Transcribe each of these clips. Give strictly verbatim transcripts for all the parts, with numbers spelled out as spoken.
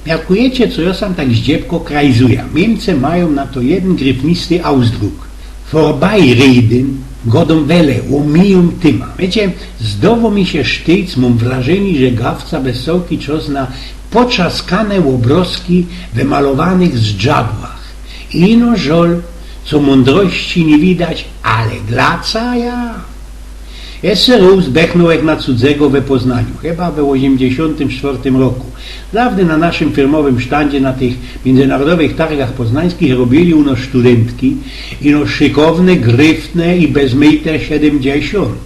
Miarkujecie, co jŏ sam tak zdziebko krajzuja? Niymcy majōm na to jedyn gryfnisty ausdruk. Vorbeireden, godōm wele, ômijōm tyma. Wiycie, zdowo mi sie sztyjc, mōm wrażynie, że gawca bez cołki czŏs na poczaskane ôbrozki wymalowanych zdrzadłach. Ino żol, co mōndrości niy widać, ale glaca ja. Jeszcze rōz bechnōłech na cudzego we Poznaniu, chyba we ôziymdziesiōntym sztwŏrtym roku. Dŏwnyj na naszym firmowym sztandzie na tych miyndzynarodowych targach poznańskich robiyli u nŏs sztudentki, ino szykowne, gryfne i bez mejter siedymdziesiōnt.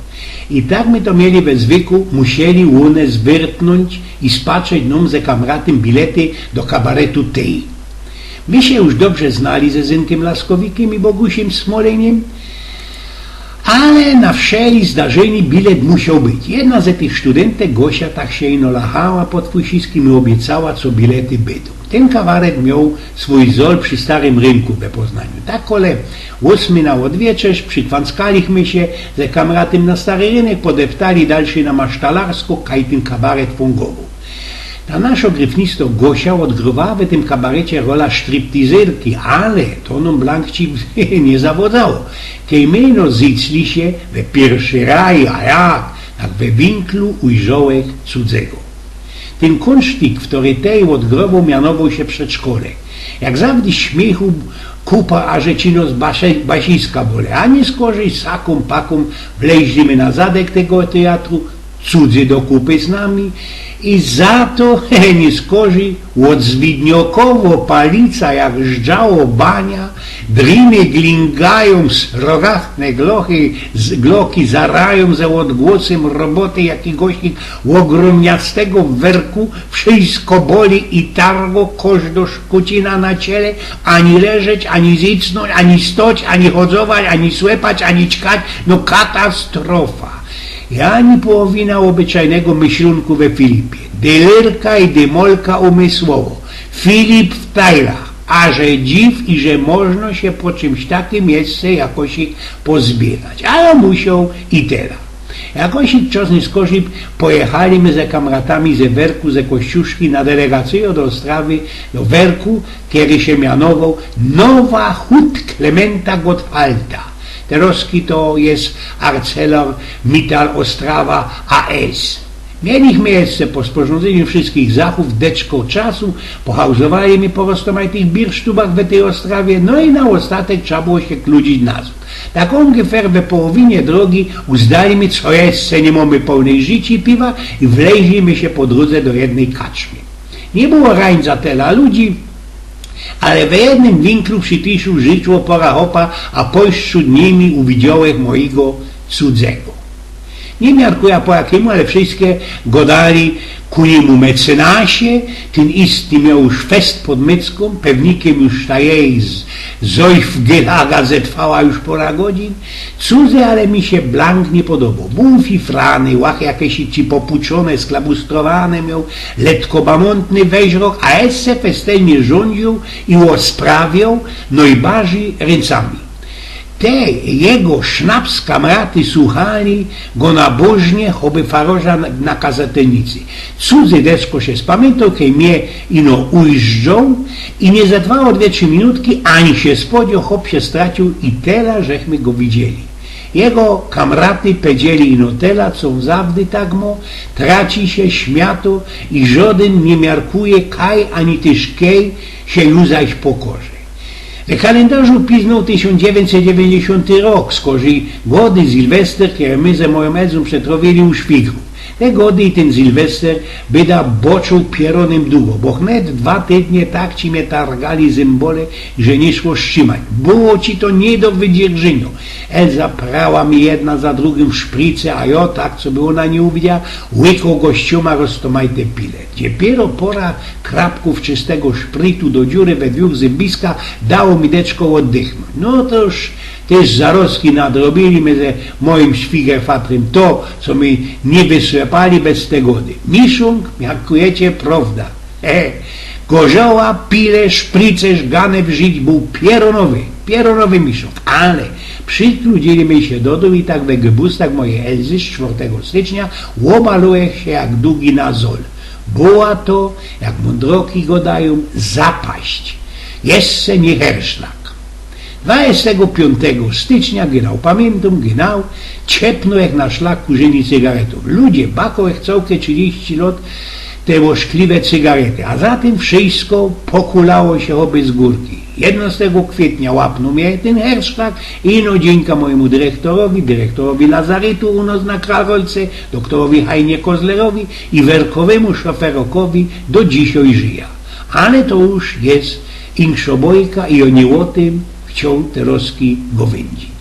I tak my to mieli we zwyku, musieli ône zwyrtnōńć i spatrzeć nōm ze kamratym bilety do kabaretu Tej. My sie już dobrze znali ze Zynkym Laskowikym i Bogusiem Smolyniym, ale na wszeli zdarzynie bilet musioł być. Jedna ze tych sztudentek, Gosia, tak sie ino lachała pod fusiskim i ôbiecała, co bilety bydōm. Tyn kabaret mioł swōj zol przi Starym Rynku we Poznaniu. Tak kole ôsmyj na ôdwieczerz przikwanckalichmy sie ze kamratym na Stary Rynek, podeftali dalszyj na Masztalarsko, kaj tyn kabaret fōngowoł. Ta naszŏ gryfnistŏ Gosia ôdgrywała we tym kabarecie rola striptizerki, ale to nōm blank ci niy zawŏdzało. Kej my ino zycli sie we piyrszy raj, a jak, tak we winklu ujrzołech cudzego. Tyn kōnsztik, w kery Tej ôdgrywoł, mianowoł sie przedszkole. Jak zawdy śmiychu kupa, a że ci nŏs basiska bole. A niyskorzij sakōm pakōm wleźli my na zadek tego teatru, cudzy do kupy z nami, i za to niyskorzij ôd zwidniokowo palica, jak żdżało bania, driny glingajōm, srogachne glochy, z, gloki zarajōm ze ôdgłosym roboty jakigoś ôgrōmniastego werku, wszysko boli i targo, kożdŏ szkucina na ciele, ani leżeć, ani zicnōńć, ani stoć, ani chodzować, ani słepać, ani ćkać, no katastrofa. Ja ani połowina ôbyczajnego myślōnku we Filipie. Dylyrka i dymolka umysłowo. Filip w tajlach. A że dziw i że możno sie po czymś takym jeszcze jakosik pozbiyrać. A jŏ musioł i tela. Jakosik czŏs niyskorzij pojechali my ze kamratami ze werku, ze Kościuszki na delegacyjõ do Ôstrawy, do werku, kery sie mianowoł Nowa Hut Klementa Gottwalda. Terŏzki to je Arcelor Mittal Ostrawa A S. Mielichmy jeszcze po sporządzyniu wszyskich zachōw deczko czasu, pohauzowali my po roztōmajtych birsztubach we tyj Ôstrawie, no i na ôstatek trza było sie kludzić nazŏd. Tak ôngefer we połowinie drogi uzdali my, co jeszcze niy mōmy połnyj rzici piwa, i wleźli my sie po drōdze do jednyj kaczmy. Niy było rańca tela ludzi, ale we jednym winklu przitisził rziczło pora chopa, a pośtrzōd nimi uwidziołech mojigo cudzego. Niy miarkuja po jakimu, ale wszyjske godali ku niymu mecenasie. Tyn istny mioł już fest pod myckōm, pewnikym już ta jej z-, Zojfgelaga zetrwała już pora godzin. Cudzy ale mi sie blank niy podoboł. Bōł fifrany, łach jakeś ci popuczōne, sklabustrowane mioł, letko bamōntny weźrok, a jeszcze festelnie rzōndziōł i ôsprawiōł nojbardzij ryncami. Te jego sznaps kamraty słuchali go nabożnie, choby faroża na, na kazatelnicy. Cudzy deczko sie spamiyntōł, kej mie ino ujrzoł, i niy zetrwało dwie, trzi minutki, ani sie spodzioł, chop sie straciōł i tela żechmy go widzieli. Jego kamraty pedzieli ino tela, co zawdy tak mo, traci sie, śmiato i żodyn niy miarkuje, kaj ani tyż kej sie już zaś pokorze. We kalyndarzu piznōł tysiōnc dziewiyńćset dziewiyńćdziesiōnty rok, skorzij gody Sylwester, kery my ze mojōm Elzōm przetrowiyli u szwigru. Te gody i tyn Sylwester byda boczoł pierōnym dugo, bo wnet dwa tydnie tak ci mie targali zymbole, że niy szło strzimać. Było ci to niy do wydzierżyniŏ. Elza prała mi jedna za drugim szprice, a jŏ, tak coby ôna niy uwidziała, łykoł gościōma roztōmajte pile. Dopiyro pora krapkōw czystego szpritu do dziury we dwōch zymbiskach dało mi deczko ôddychnōńć. No to już tyż zarozki nadrobiyli my ze mojim szwigerfatrym to, co my niy wysłepali bez te gody. Miszōnk, miarkujecie, prowda. He, gorzoła, pile, szpricerz, ganew, rzic bōł pierōnowy, pierōnowy miszōnk, ale przikludziyli my sie do dōm i tak we gybustach mojej Elzy z sztwŏrtego stycznia ôbalōłech sie jak dugi na zol. Była to, jak mōndroki godajōm, zapaść. Jeszcze niy herszlak. Dwudziestego piōntego stycznia, genau pamiyntōm, genau, ciepnōł jech na szlak kurzeni cygaretōw. Ludzie, bakołech cołke trzidziści lot te ôszkliwe cygarety, a za tym wszysko pokulało sie choby z gōrki. Jednostego kwietnia łapnōł mie tyn herszlak i no dziynka mojymu dyrektorowi, dyrektorowi lazarytu u nos na Kracholce, doktorowi Hajnie Kozlerowi i werkowemu szoferokowi do dzisiej żyjã. Ale to już je inkszo bojka i ôni ôtym chcioł terozki gŏwyndzić.